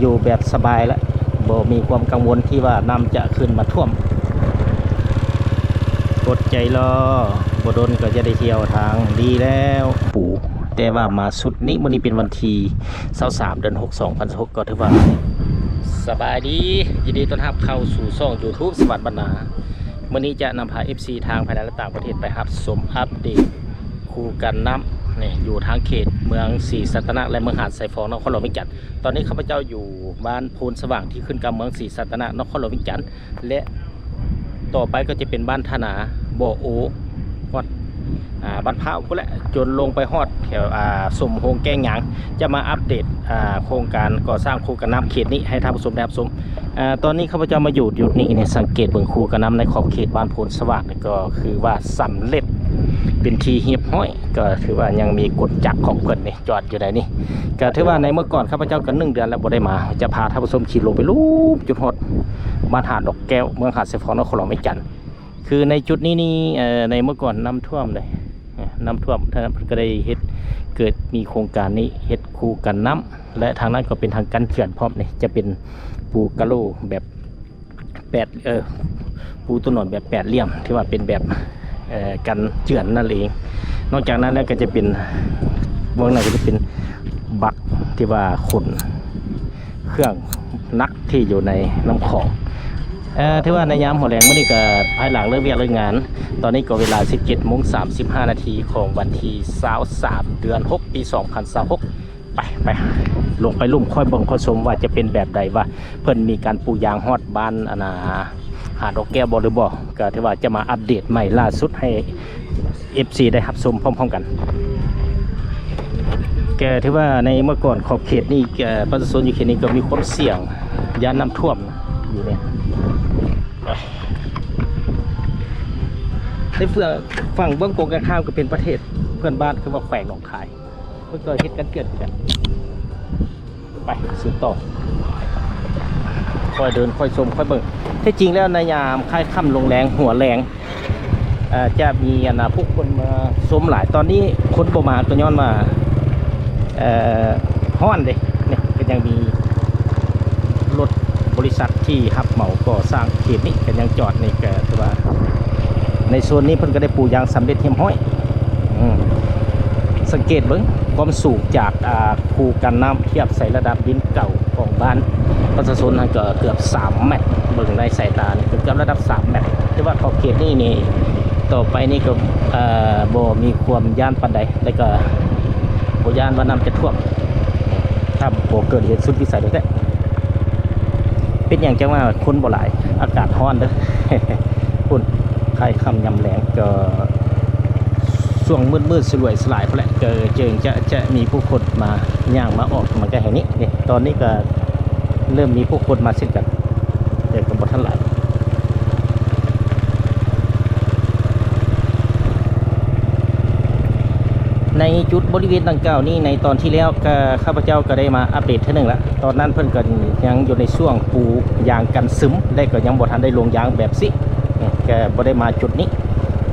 ຢູ່ແບບສະບາຍລະ ບໍ່ມີຄວາມກັງວົນທີ່ວ່ານ້ຳຈະຂຶ້ນມາຖ້ວມ. ອົດໃຈລໍ ບໍ່ດົນກໍຈະໄດ້ທ່ຽວທາງນີ້ແລ້ວ. ປູ ແຕ່ວ່າມາຊຸດນີ້ ມື້ນີ້ເປັນວັນທີຊາວສາມ ເດືອນຫົກ ສອງພັນຊາວຫົກ ກໍຖືວ່າ ສະບາຍດີ ຍິນດີຕ້ອນຮັບເຂົ້າສູ່ຊ່ອງ YouTube ສະຫວັດບັນນາ. ມື້ນີ້ຈະນຳພາເອັຟຊີທາງພາຍໃນ ແລະ ຕ່າງປະເທດໄປຮັບຊົມອັບເດດຄູກັນນ້ຳ ນີ້ ຢູ່ທາງເຂດເມືອງສີສັດຕະນາກ ແລະ ເມືອງຫາດຊາຍຟອງ ນະຄອນຫຼວງວຽງຈັນ. ຕອນນີ້ຂ້າພະເຈົ້າຢູ່ບ້ານໂພນສະຫວ່າງ ທີ່ຂຶ້ນກັບເມືອງສີສັດຕະນາກ ນະຄອນຫຼວງວຽງຈັນ ແລະ ຕໍ່ໄປກໍຈະເປັນບ້ານທ່ານາ ບໍ່ໂອ ຮອດ ອ່າ ບ້ານພ້າວພຸ້ນແຫຼະ ຈົນລົງໄປຮອດແຖວ ອ່າ ສົມໂຮງແກ້ງຍາງ ຈະມາອັບເດດ ອ່າ ໂຄງການກໍ່ສ້າງຄູກັນນ້ຳເຂດນີ້ໃຫ້ທ່ານຜູ້ຊົມໄດ້ຮັບຊົມ. ອ່າ ຕອນນີ້ຂ້າພະເຈົ້າມາຢູ່ຈຸດນີ້ນີ້ ສັງເກດເບິ່ງຄູກັນນ້ຳໃນຂອບເຂດບ້ານໂພນສະຫວ່າງນີ້ ກໍຄືວ່າສຳເລັດເປັນທີ່ຮຽບຮ້ອຍ ກໍຖືວ່າຍັງມີກົນຈັກຂອງເພິ່ນນີ້ຈອດຢູ່ໃນນີ້. ກໍຖືວ່າໃນເມື່ອກ່ອນຂ້າພະເຈົ້າກໍໜຶ່ງເດືອນແລ້ວບໍ່ໄດ້ມາ ຈະພາທ່ານຜູ້ຊົມຂີ່ລົງໄປລູບຈົນຮອດບ້ານຫາດດອກແກ້ວ ເມືອງຫາດຊາຍຟອງ ນະຄອນຫຼວງວຽງຈັນ. ຄືໃນຈຸດນີ້ນີ້ ເອີ ໃນເມື່ອກ່ອນນ້ຳຖ້ວມເດ້ ນ້ຳຖ້ວມ ທາງນັ້ນເພິ່ນກໍໄດ້ເຮັດ ເກີດມີໂຄງການນີ້ ເຮັດຄູກັນນ້ຳ ແລະ ທາງນັ້ນກໍເປັນທາງກັນເຂື່ອນພ້ອມນີ້ ຈະເປັນປູກະໂຫຼແບບແປດ ເອີ ປູຕົວໜອນແບບແປດຫຼ່ຽມ ທີ່ວ່າເປັນແບບ ເອີ ກັນເຈື່ອນນັ້ນເອງ. ນອກຈາກນັ້ນແລ້ວກໍຈະເປັນ ເບື້ອງໜ້າກໍຈະເປັນບັກທີ່ວ່າຂົນເຄື່ອງໜັກທີ່ຢູ່ໃນນ້ຳຂອງ. ເອີ ຖືວ່າໃນຍາມຫົວແລງມື້ນີ້ກໍພາຍຫຼັງເລີກວຽກເລີກງານ ຕອນນີ້ກໍເວລາສິບເຈັດໂມງສາມສິບຫ້ານາທີຂອງວັນທີຊາວສາມ ເດືອນຫົກ ປີສອງພັນຊາວຫົກ. ໄປ ໄປ ລົງໄປລຸ່ມຄ່ອຍເບິ່ງຄ່ອຍຊົມວ່າຈະເປັນແບບໃດ ວ່າເພິ່ນມີການປູຢາງຮອດບ້ານ ອັນນ່າ ຫາດດອກແກ້ວບໍ່ຫຼືບໍ່ ກໍຖືວ່າຈະມາອັບເດດໃໝ່ລ່າສຸດໃຫ້ເອັຟຊີໄດ້ຮັບຊົມພ້ອມໆກັນ. ກໍຖືວ່າໃນເມື່ອກ່ອນຂອບເຂດນີ້ ເອີ ປະຊາຊົນຢູ່ເຂດນີ້ກໍມີຄວາມສ່ຽງຢ້ານນ້ຳຖ້ວມຢູ່ນີ້. ໃນເບື້ອງຝັ່ງເບື້ອງກົງກັນຂ້າມກໍເປັນປະເທດເພື່ອນບ້ານ ຄືວ່າແຂວງໜອງຄາຍ. ເພິ່ນກໍເຮັດກັນເຈື່ອນຄືກັນ. ໄປສືບຕໍ່ ຄ່ອຍເດີນຄ່ອຍຊົມຄ່ອຍເບິ່ງ. ແທ້ຈິງແລ້ວໃນຍາມຄ້າຍຄ່ຳລົງແລງ ຫົວແລງ ເອີ ຈະມີ ອັນນ່າ ຜູ້ຄົນມາຊົມຫຼາຍ. ຕອນນີ້ຄົນບໍ່ມາກໍຍ້ອນວ່າ ເອີ ຮ້ອນເດ້. ນີ້ກໍຍັງມີລົດບໍລິສັດທີ່ຮັບເໝົາກໍ່ສ້າງເຂດນີ້ກໍຍັງຈອດ. ນີ້ກໍຖືວ່າໃນໂຊນນີ້ເພິ່ນກໍໄດ້ປູຢາງສຳເລັດຮຽບຮ້ອຍ. ອືມ ສັງເກດເບິ່ງຄວາມສູງຈາກ ອ່າ ຄູກັນນ້ຳທຽບໃສ່ລະດັບດິນເກົ່າຂອງບ້ານປະຊາຊົນຫັ້ນກໍເກືອບສາມແມັດ. ເບິ່ງໃນສາຍຕານີ້ເກືອບລະດັບສາມແມັດ. ແຕ່ວ່າຂອບເຂດນີ້ນີ້ ຕໍ່ໄປນີ້ກໍ ເອີ ບໍ່ມີຄວາມຢ້ານປານໃດ ແລ້ວກໍບໍ່ຢ້ານວ່ານ້ຳຈະຖ້ວມ ຖ້າບໍ່ເກີດເຫດສຸດວິໄສແທ້ໆ. ເປັນຫຍັງຈັ່ງວ່າຄົນບໍ່ຫຼາຍ? ອາກາດຮ້ອນເດີ. ພຸ້ນ ຄ້າຍຄ່ຳຍາມແລງ ກໍຊ່ວງມືດໆສະຫຼວຍສະຫຼາຍພຸ້ນແຫຼະ ກໍຈຶ່ງຈະ ຈະມີຜູ້ຄົນມາຍ່າງມາອອກກຳລັງກາຍແຖວນີ້. ນີ້ ຕອນນີ້ກໍເລີ່ມມີຜູ້ຄົນມາເຊັ່ນກັນ ແຕ່ກໍບໍ່ທັນຫຼາຍ. ໃນຈຸດບໍລິເວນດັ່ງກ່າວນີ້ ໃນຕອນທີ່ແລ້ວກໍ ຂ້າພະເຈົ້າກໍໄດ້ມາອັບເດດເທື່ອໜຶ່ງລະ. ຕອນນັ້ນເພິ່ນກໍຍັງຢູ່ໃນຊ່ວງປູຢາງກັນຊຶມ ແລະ ກໍຍັງບໍ່ທັນໄດ້ລົງຢາງແບບຊີ້ ກໍບໍ່ໄດ້ມາຈຸດນີ້.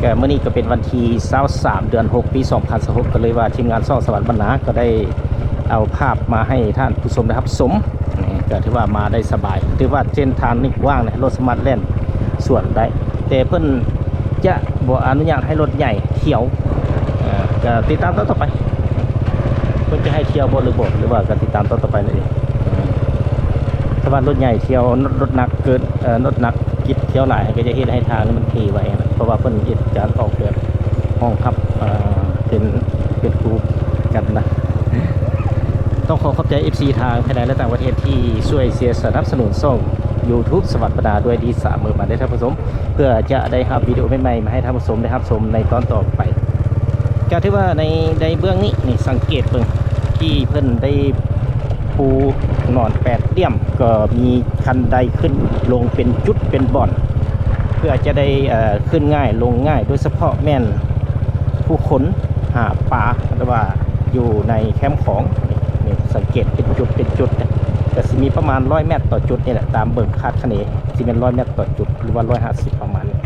ກໍມື້ນີ້ກໍເປັນວັນທີຊາວສາມ ເດືອນຫົກ ປີສອງພັນຊາວຫົກ ກໍເລີຍວ່າທີມງານຊ່ອງສະຫວັດບັນນາກໍໄດ້ເອົາພາບມາໃຫ້ທ່ານຜູ້ຊົມໄດ້ຮັບຊົມ. ນີ້ກໍຖືວ່າມາໄດ້ສະບາຍ ຖືວ່າເສັ້ນທາງນີ້ກວ້າງນະ ລົດສາມາດແລ່ນສວນໄດ້ ແຕ່ເພິ່ນຈະບໍ່ອະນຸຍາດໃຫ້ລົດໃຫຍ່ທ່ຽວ. ເອີ ກໍຕິດຕາມຕອນຕໍ່ໄປ ເພິ່ນຈະໃຫ້ທ່ຽວບໍ່ຫຼືບໍ່ ຫຼືວ່າກໍຕິດຕາມຕອນຕໍ່ໄປນັ້ນເອງ. ຖ້າວ່າລົດໃຫຍ່ທ່ຽວ ລົດໜັກເກີນ ເອີ ລົດໜັກກິດທ່ຽວຫຼາຍ ກໍຈະເຮັດໃຫ້ທາງນີ້ມັນເຫໄຫວນະ ເພາະວ່າເພິ່ນເຮັດການອອກແບບຮອງຮັບ ເປັນ ເປັນຄູ່ກັນນະ. ຕ້ອງຂໍຂອບໃຈເອັຟຊີທາງພາຍໃນ ແລະ ຕ່າງປະເທດທີ່ຊ່ວຍເຊຍສະໜັບສະໜູນຊ່ອງ YouTube ສະຫວັດບັນນາດ້ວຍດີສະເໝີມາເດີທ່ານຜູ້ຊົມ ເພື່ອຈະໄດ້ຮັບວິດີໂອໃໝ່ໆມາໃຫ້ທ່ານຜູ້ຊົມໄດ້ຮັບຊົມໃນຕອນຕໍ່ໄປ. ກໍຖືວ່າໃນ ໃນເບື້ອງນີ້ນີ້ ສັງເກດເບິ່ງທີ່ເພິ່ນໄດ້ປູໜອນແປດຫຼ່ຽມ ກໍມີຄັນໄດຂຶ້ນລົງເປັນຈຸດເປັນບ່ອນ ເພື່ອຈະໄດ້ ເອີ ຂຶ້ນງ່າຍລົງງ່າຍ ໂດຍສະເພາະແມ່ນຜູ້ຄົນຫາປາ ຫຼືວ່າຢູ່ໃນແຄມຂອງ. ນີ້ ນີ້ສັງເກດເປັນຈຸດເປັນຈຸດ ກໍຊິມີປະມານຮ້ອຍແມັດຕໍ່ຈຸດນີ້ແຫຼະ ຕາມເບິ່ງຄາດຄະເນ ຊິແມ່ນຮ້ອຍແມັດຕໍ່ຈຸດ ຫຼືວ່າຮ້ອຍຫ້າສິບປະມານນີ້.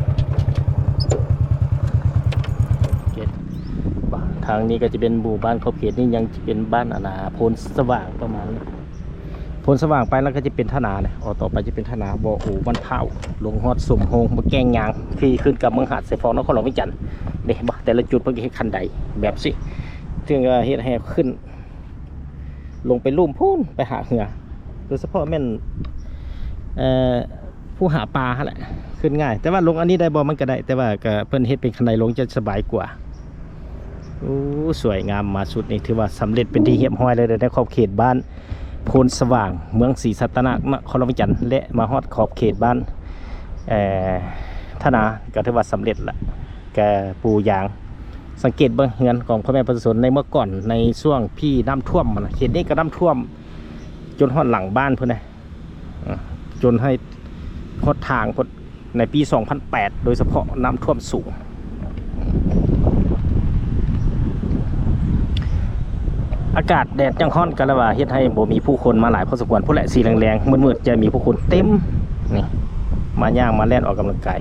ທາງນີ້ກໍຈະເປັນໝູ່ບ້ານຂອບເຂດນີ້ ຍັງຈະເປັນບ້ານ ອັນນ່າ ໂພນສະຫວ່າງປະມານນີ້. ໂພນສະຫວ່າງໄປແລ້ວກໍຈະເປັນທະນາແຫຼະ ອອກຕໍ່ໄປຈະເປັນທະນາ ບໍ່ໂອ ບ້ານພ້າວ ລົງຮອດສົມໂຮງ ບໍ່ແກ້ງຍາງ ທີ່ຂຶ້ນກັບເມືອງຫາດຊາຍຟອງ ນະຄອນຫຼວງວຽງຈັນເດ້. ບໍ່ ແຕ່ລະຈຸດເພິ່ນກໍເຮັດຄັນໄດແບບຊີ້ ເຖິງວ່າເຮັດໃຫ້ຂຶ້ນ ລົງໄປລຸ່ມພຸ້ນ ໄປຫາເຮືອ ໂດຍສະເພາະແມ່ນ ເອີ ພູຫາປາຫັ້ນແຫຼະ ຂຶ້ນງ່າຍ. ແຕ່ວ່າລົງອັນນີ້ໄດ້ບໍ່? ມັນກໍໄດ້ ແຕ່ວ່າກໍເພິ່ນເຮັດເປັນຄັນໄດລົງຈະສະບາຍກວ່າ. ໂອ້ ສວຍງາມ ມາສຸດນີ້ຖືວ່າສຳເລັດເປັນທີ່ຮຽບຮ້ອຍແລ້ວເດີ ໃນຂອບເຂດບ້ານໂພນສະຫວ່າງ ເມືອງສີສັດຕະນາກ ນະຄອນຫຼວງວຽງຈັນ ແລະ ມາຮອດຂອບເຂດບ້ານ ເອີ ທະນາ ກໍຖືວ່າສຳເລັດລະ ກະປູຢາງ. ສັງເກດເບິ່ງເຮືອນຂອງພໍ່ແມ່ປະຊາຊົນໃນເມື່ອກ່ອນ ໃນຊ່ວງທີ່ນ້ຳຖ້ວມຫັ້ນນະ ເຂດນີ້ກໍນ້ຳຖ້ວມຈົນຮອດຫຼັງບ້ານພຸ້ນນະ ຈົນໃຫ້ຮອດທາງພຸ້ນ ໃນປີສອງພັນແປດ ໂດຍສະເພາະນ້ຳຖ້ວມສູງ. ອາກາດແດດຍັງຮ້ອນ ກໍເລີຍວ່າເຮັດໃຫ້ບໍ່ມີຜູ້ຄົນມາຫຼາຍພໍສົມຄວນ. ພຸ້ນແຫຼະ ສີແດງໆ ມືດໆ ຈະມີຜູ້ຄົນເຕັມນີ້ ມາຍ່າງມາແລ່ນອອກກຳລັງກາຍ.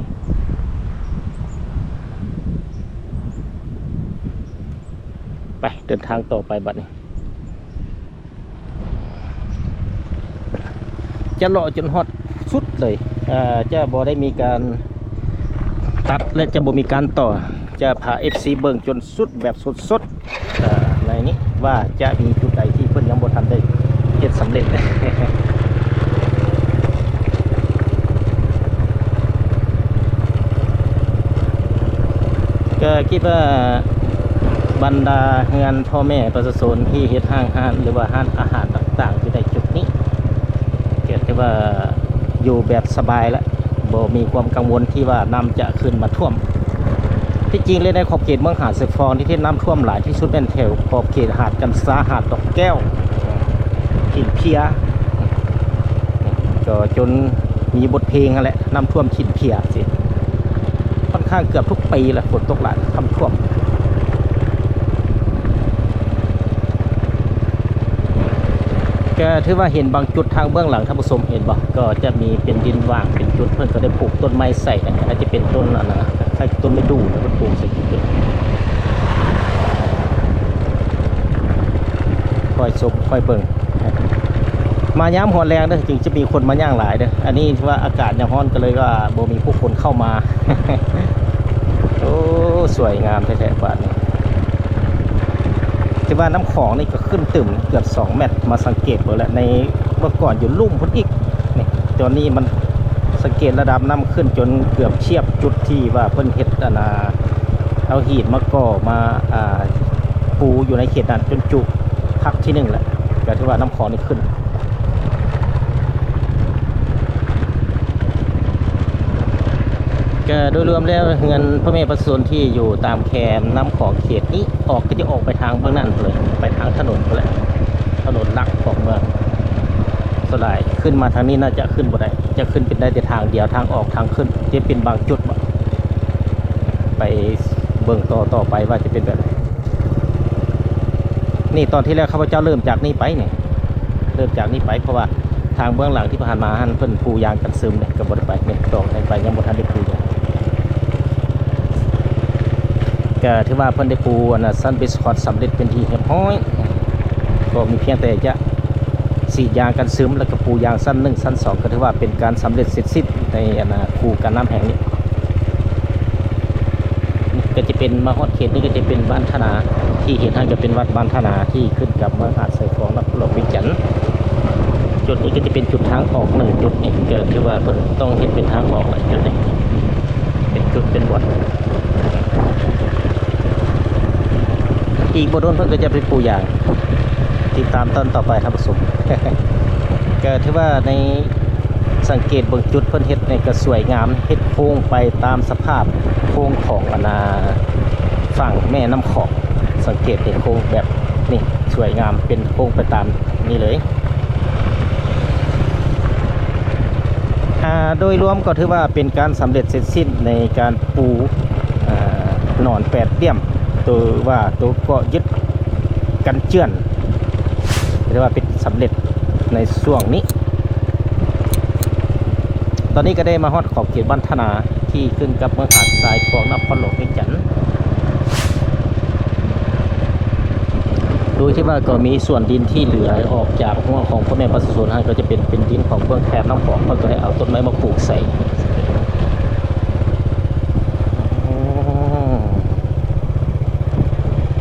ໄປ ເດີນທາງຕໍ່ໄປບັດນີ້ ຈະເລາະຈົນຮອດສຸດເລີຍ ເອີ ຈະບໍ່ໄດ້ມີການຕັດ ແລະ ຈະບໍ່ມີການຕໍ່ ຈະພາເອັຟຊີເບິ່ງຈົນສຸດແບບສົດໆ ເອີ ໃນນີ້ວ່າຈະມີຈຸດໃດທີ່ເພິ່ນຍັງບໍ່ທັນໄດ້ເຮັດສຳເລັດ. ກໍຄິດວ່າບັນດາເຮືອນພໍ່ແມ່ປະຊາຊົນທີ່ເຮັດຫ້າງຮ້ານ ຫຼືວ່າຮ້ານອາຫານຕ່າງໆ ຢູ່ໃນຈຸດນີ້ ກໍຖືວ່າຢູ່ແບບສະບາຍລະ ບໍ່ມີຄວາມກັງວົນທີ່ວ່ານ້ຳຈະຂຶ້ນມາຖ້ວມ. ທີ່ຈິງແລ້ວໃນຂອບເຂດເມືອງຫາດຊາຍຟອງ ທີ່ເຮັດນ້ຳຖ້ວມຫຼາຍທີ່ສຸດແມ່ນແຖວຂອບເຂດຫາດກັນຊາ ຫາດດອກແກ້ວ ຫີນເພຍ ກໍຈົນມີບົດເພງຫັ້ນແຫຼະ ນ້ຳຖ້ວມຫີນເພຍ ຊິ ຂ້ອນຂ້າງເກືອບທຸກປີແຫຼະ ຝົນຕົກຫຼາຍ ນ້ຳຖ້ວມ. ກໍຖືວ່າເຫັນບາງຈຸດທາງເບື້ອງຫຼັງ ທ່ານຜູ້ຊົມເຫັນບໍ່? ກໍຈະມີເປັນດິນຫວ່າງເປັນຈຸດ ເພິ່ນກໍໄດ້ປູກຕົ້ນໄມ້ໃສ່ນະ ອາດຈະເປັນຕົ້ນອັນນະ ຄ້າຍຕົ້ນໄມ້ດູ່ ເພິ່ນປູກໃສ່ຈຸດ ຄອຍຊົມ ຄອຍເບິ່ງ. ມາຍາມຮອນແລງເດີ ຈຶ່ງຈະມີຄົນມາຍ່າງຫຼາຍເດີ. ອັນນີ້ຖືວ່າອາກາດຍັງຮ້ອນ ກໍເລີຍວ່າບໍ່ມີຜູ້ຄົນເຂົ້າມາ. ໂອ້ ສວຍງາມແທ້ໆ ບາດນີ້. ຖືວ່ານ້ຳຂອງນີ້ກໍຂຶ້ນຕື່ມເກືອບສອງແມັດ ມາສັງເກດເບິ່ງແລ້ວ ໃນເມື່ອກ່ອນຢູ່ລຸ່ມພຸ້ນອີກ. ນີ້ ຕອນນີ້ມັນສັງເກດລະດັບນ້ຳຂຶ້ນຈົນເກືອບທຽບຈຸດທີ່ວ່າເພິ່ນເຮັດອັນນາ ເອົາຫີນມາກໍ່ມາ ອ່າ ປູຢູ່ໃນເຂດນັ້ນຈົນຈຸພັກທີໜຶ່ງແຫຼະ ກໍຖືວ່ານ້ຳຂອງນີ້ຂຶ້ນ. ກໍໂດຍລວມແລ້ວ ເຮືອນພໍ່ແມ່ປະຊາຊົນທີ່ຢູ່ຕາມແຄມນ້ຳຂອງເຂດນີ້ ອອກ ກໍຈະອອກໄປທາງເບື້ອງນັ້ນພຸ້ນເລີຍ ໄປທາງຖະໜົນພຸ້ນແຫຼະ ຖະໜົນຫຼັກຂອງເມືອງ. ສ່ວນຫຼາຍຂຶ້ນມາທາງນີ້ໜ້າຈະຂຶ້ນບໍ່ໄດ້ ຈະຂຶ້ນເປັນໄດ້ແຕ່ທາງດຽວ ທາງອອກທາງຂຶ້ນ ຈະເປັນບາງຈຸດບໍ ໄປເບິ່ງຕໍ່ ຕໍ່ໄປວ່າຈະເປັນແບບໃດ. ນີ້ຕອນທີ່ແລກຂ້າພະເຈົ້າເລີ່ມຈາກນີ້ໄປນີ້ ເລີ່ມຈາກນີ້ໄປ ເພາະວ່າທາງເບື້ອງຫຼັງທີ່ຜ່ານມາຫັ້ນເພິ່ນປູຢາງກັນຊຶມເດ້ ກໍບໍ່ໄດ້ໄປນີ້ ຕອນໄປຍັງບໍ່ທັນໄດ້ປູຢາງ. ກໍຖືວ່າເພິ່ນໄດ້ປູອັນນະ ຊັ້ນເບສຄອດສຳເລັດເປັນທີ່ຮຽບຮ້ອຍ ກໍມີພຽງແຕ່ຈະສີດຢາງກັນຊຶມ ແລ້ວກໍປູຢາງຊັ້ນໜຶ່ງ ຊັ້ນສອງ ກໍຖືວ່າເປັນການສຳເລັດເສັດສິ້ນໃນອັນນະ ຄູກັນນ້ຳແຫ່ງນີ້. ກໍຈະເປັນ ມາຮອດເຂດນີ້ກໍຈະເປັນບ້ານທະນາ ທີ່ເຫັນຫັ້ນກໍເປັນວັດບ້ານທະນາ ທີ່ຂຶ້ນກັບເມືອງຫາດຊາຍຟອງ ນະຄອນຫຼວງວຽງຈັນ. ຈຸດນີ້ກໍຈະເປັນຈຸດທາງອອກໜຶ່ງຈຸດນີ້ ກໍຖືວ່າເພິ່ນຕ້ອງເຮັດເປັນທາງອອກແຫຼະ ຈຸດນີ້ເປັນຈຸດເປັນບ່ອນ. ອີກບໍ່ດົນເພິ່ນກໍຈະໄປປູຢາງ ຕິດຕາມຕອນຕໍ່ໄປທ່ານຜູ້ຊົມ. ກໍຖືວ່າໃນ ສັງເກດເບິ່ງຈຸດເພິ່ນເຮັດນີ້ກໍສວຍງາມ ເຮັດໂຄ້ງໄປຕາມສະພາບໂຄ້ງຂອງອັນນາຝັ່ງແມ່ນ້ຳຂອງ. ສັງເກດເຫັນໂຄ້ງແບບນີ້ ສວຍງາມ ເປັນໂຄ້ງໄປຕາມນີ້ເລີຍ. ອາ ໂດຍລວມກໍຖືວ່າເປັນການສຳເລັດເສັດສິ້ນໃນການປູ ອາ ໜອນແປດຫຼ່ຽມ ໂຕວ່າໂຕເກາະຍຶດກັນເຈື່ອນ ຖືວ່າເປັນສຳເລັດໃນຊ່ວງນີ້. ຕອນນີ້ກໍໄດ້ມາຮອດຂອບເຂດບ້ານທະນາ ທີ່ຂຶ້ນກັບເມືອງຫາດຊາຍຟອງ ນະຄອນຫຼວງວຽງຈັນ. ໂດຍທີ່ວ່າກໍມີສ່ວນດິນທີ່ເຫຼືອອອກຈາກຮົ້ວຂອງພໍ່ແມ່ປະຊາຊົນຫັ້ນ ກໍຈະເປັນ ເປັນດິນຂອງເບື້ອງແຄມນ້ຳຂອງ ເພິ່ນກໍໄດ້ເອົາຕົ້ນໄມ້ມາປູກໃສ່.